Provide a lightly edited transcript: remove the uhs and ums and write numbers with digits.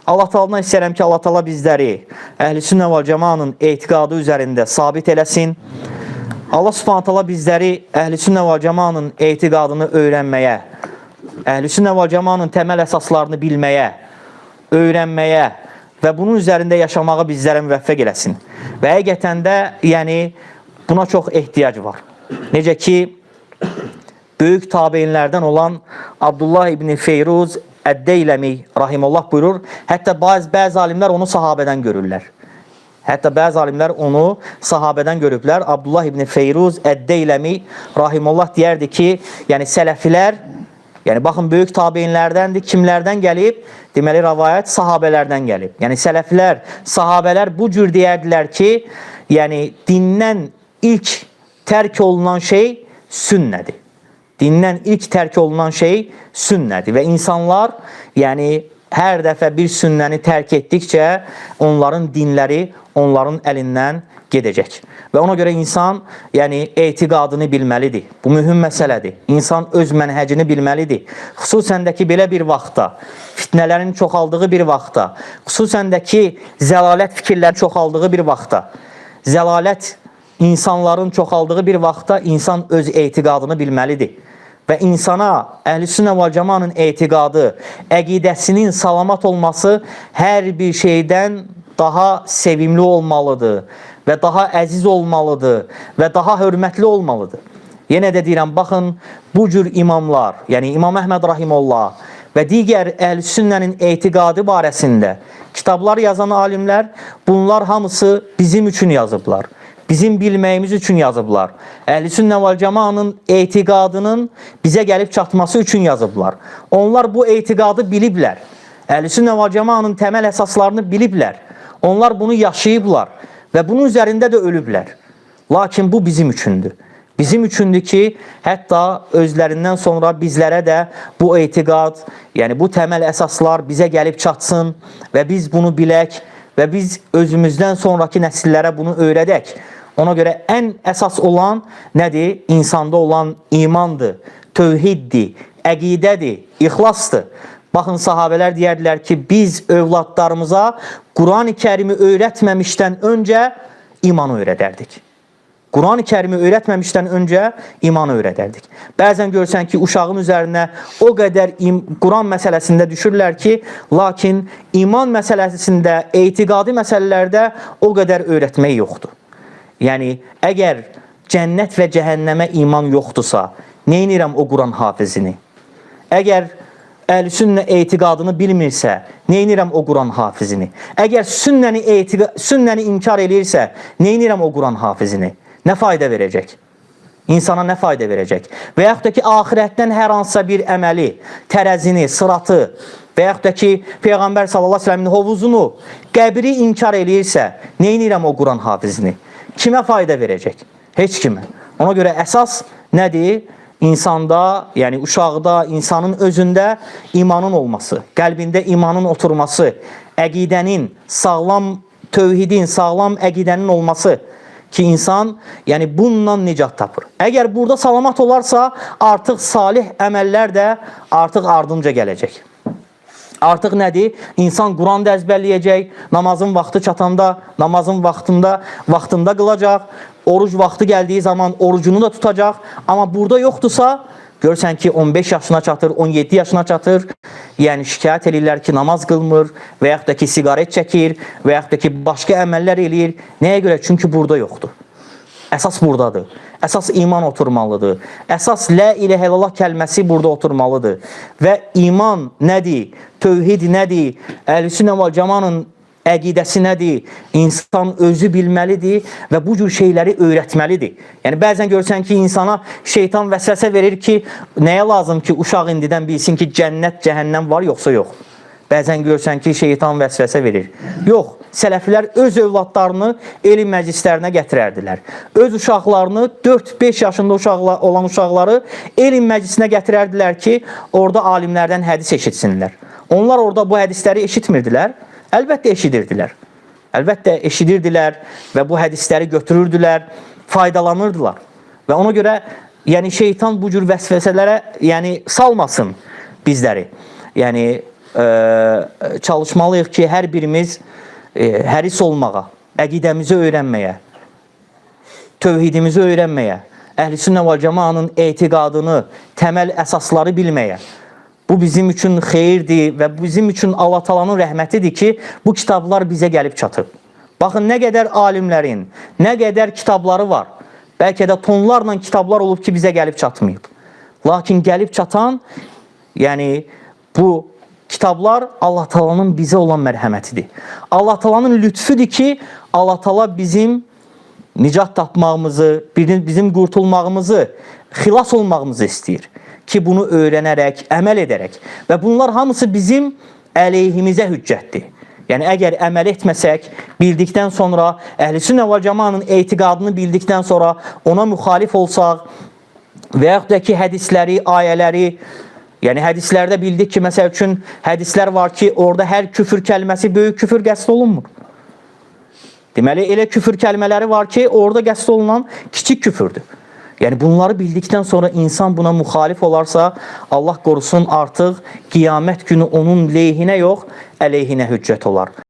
Allah Taala'dan istəyirəm ki, Allah Taala bizləri Əhl-i Sünnə vəl Cemaanın etiqadı üzərində sabit eləsin. Allah Subhanahu taala bizləri Əhl-i Sünnə vəl Cemaanın etiqadını öyrənməyə, Əhl-i Sünnə vəl Cemaanın təməl əsaslarını bilməyə, öyrənməyə və bunun üzərində yaşamağa bizlərə müvəffəq eləsin. Və həqiqətən də, yəni buna çox ehtiyac var. Necə ki, böyük tabeinlərdən olan Abdullah ibn Feyruz Əd-Deyləmi rahimullah buyurur. Hətta bəzi alimlər onu sahabədən görürlər. Hətta bəzi alimlər onu sahabədən görüblər. Abdullah ibn Feyruz Əd-Deyləmi rahimullah deyərdi ki, yəni sələfilər, yəni baxın böyük tabeinlərdəndir, kimlərdən gəlib? Deməli rəvayət sahabələrdən gəlib. Yəni sələflər, sahabələr bu cür deyərdilər ki, yəni dindən ilk tərk olunan şey sünnədir. Dindən ilk tərk olunan şey sünnədir və insanlar, yəni hər dəfə bir sünnəni tərk etdikcə onların dinləri onların əlindən gedəcək. Və ona görə insan, yəni etiqadını bilməlidir. Bu mühüm məsələdir. İnsan öz mənhəcini bilməlidir. Xüsusən də ki belə bir vaxtda, fitnələrin çoxaldığı bir vaxtda, xüsusən də ki zəlalət fikirlərin çoxaldığı bir vaxtda, zəlalət insanların çoxaldığı bir vaxtda insan öz etiqadını bilməlidir. Və insana Əhl-i Sünnə vəl Cemaanın etiqadı, əqidəsinin salamat olması hər bir şeydən daha sevimli olmalıdır və daha əziz olmalıdır və daha hörmətli olmalıdır. Yenə də deyirəm, baxın, bu cür imamlar, yəni İmam Əhməd rahimullah və digər Əhl-i Sünnənin etiqadı barəsində kitablar yazan alimlər, bunlar hamısı bizim üçün yazıblar. Bizim bilməyimiz üçün yazıblar. Əhl-i Sünnə vəl Cemaanın etiqadının bizə gəlib çatması üçün yazıblar. Onlar bu etiqadı biliblər. Əhl-i Sünnə vəl Cemaanın təməl əsaslarını biliblər. Onlar bunu yaşayıblar və bunun üzərində də ölüblər. Lakin bu bizim üçündür. Bizim üçündür ki, hətta özlərindən sonra bizlərə də bu etiqad, yəni bu təməl əsaslar bizə gəlib çatsın və biz bunu bilək və biz özümüzdən sonraki nəsillərə bunu öyrədək. Ona görə ən əsas olan nədir? İnsanda olan imandır, tövhiddir, əqidədir, ixlasdır. Baxın, sahabələr deyərdilər ki, biz övladlarımıza Quran-ı Kərimi öyrətməmişdən öncə imanı öyrədərdik. Quran-ı Kərimi öyrətməmişdən öncə imanı öyrədərdik. Bəzən görsən ki, uşağın üzərinə o qədər Quran məsələsində düşürlər ki, lakin iman məsələsində, etiqadi məsələlərdə o qədər öyrətmək yoxdur. Yəni, əgər cənnət və cəhənnəmə iman yoxdursa, neynirəm o Quran hafizini? Əgər Əhl-i Sünnə etiqadını bilmirsə, neynirəm o Quran hafizini? Əgər sünnəni inkar eləyirsə, neynirəm o Quran hafizini? Nə fayda verəcək? İnsana nə fayda verəcək? Və yaxud da ki, axirətdən hər hansısa bir əməli, tərəzini, sıratı və yaxud da ki, Peyğəmbər sallallahu əleyhi və səlləmin hovuzunu, qəbri inkar eləyirsə, neynirəm o Quran hafizini? Kimə fayda verəcək? Heç kimə. Ona görə əsas nədir? İnsanda, yəni uşaqda, insanın özündə imanın olması, qəlbində imanın oturması, əqidənin, sağlam tövhidin, sağlam əqidənin olması ki, insan yəni bununla nicat tapır. Əgər burada salamat olarsa, artıq salih əməllər də artıq ardınca gələcək. Artıq nədir? İnsan Quran da əzbərləyəcək, namazın vaxtı çatanda, namazın vaxtında qılacaq, oruc vaxtı gəldiyi zaman orucunu da tutacaq. Amma burada yoxdursa, görsən ki, 15 yaşına çatır, 17 yaşına çatır. Yəni şikayət eləyirlər ki, namaz qılmır və yaxud da ki, siqaret çəkir və yaxud da ki, başqa əməllər eləyir. Nəyə görə? Çünki burada yoxdur. Əsas buradadır. Əsas iman oturmalıdır. Əsas la ilahə illallah kəlməsi burada oturmalıdır. Və iman nədir? Tövhid nədir? Əhl-i Sünnə vəl Cemaanın əqidəsi nədir? İnsan özü bilməlidir və bu cür şeyləri öyrətməlidir. Yəni bəzən görsən ki, insana şeytan vəsvəsə verir ki, nəyə lazım ki, uşaq indidən bilsin ki, cənnət, cəhənnəm var yoxsa yox. Bəzən görsən ki, şeytan vəsvəsə verir. Yox, sələflər öz övladlarını elm məclislərinə gətirərdilər. Öz uşaqlarını 4-5 yaşında olan uşaqları elm məclisinə gətirərdilər ki, orada alimlərdən hədis eşitsinlər. Onlar orada bu hədisləri eşitmirdilər. Əlbəttə eşidirdilər. Əlbəttə eşidirdilər və bu hədisləri götürürdülər, faydalanırdılar. Və ona görə yəni şeytan bu cür vəsvəsələrə yəni salmasın bizləri. Yəni çalışmalıyıq ki, hər birimiz həris olmağa, əqidəmizi öyrənməyə, tövhidimizi öyrənməyə, Əhl-i Sünnə vəl Cemaanın etiqadını, təməl əsasları bilməyə. Bu bizim üçün xeyirdir və bizim üçün Allah Taala'nın rəhmətidir ki, bu kitablar bizə gəlib çatıb. Baxın nə qədər alimlərin, nə qədər kitabları var. Bəlkə də tonlarla kitablar olub ki, bizə gəlib çatmayıb. Lakin gəlib çatan, yəni bu kitablar Allah Taala'nın bizə olan mərhəmətidir. Allah Taala'nın lütfüdür ki, Allah Taala bizim nicat tapmağımızı, bizim qurtulmağımızı, xilas olmağımızı istəyir. Ki bunu öyrənərək, əməl edərək və bunlar hamısı bizim əleyhimizə hüccətdir. Yəni əgər əməl etməsək, bildikdən sonra Əhl-i Sünnə vəl Cemaanın etiqadını bildikdən sonra ona müxalif olsaq və yaxud da ki hədisləri, ayələri, yəni hədislərdə bildik ki, məsəl üçün hədislər var ki, orada hər küfür kəlməsi böyük küfür qəsd olunmur. Deməli elə küfür kəlmələri var ki, orada qəsd olunan kiçik küfürdür. Yəni bunları bildikdən sonra insan buna müxalif olarsa, Allah qorusun artıq qiyamət günü onun leyhinə yox, əleyhinə hüccət olar.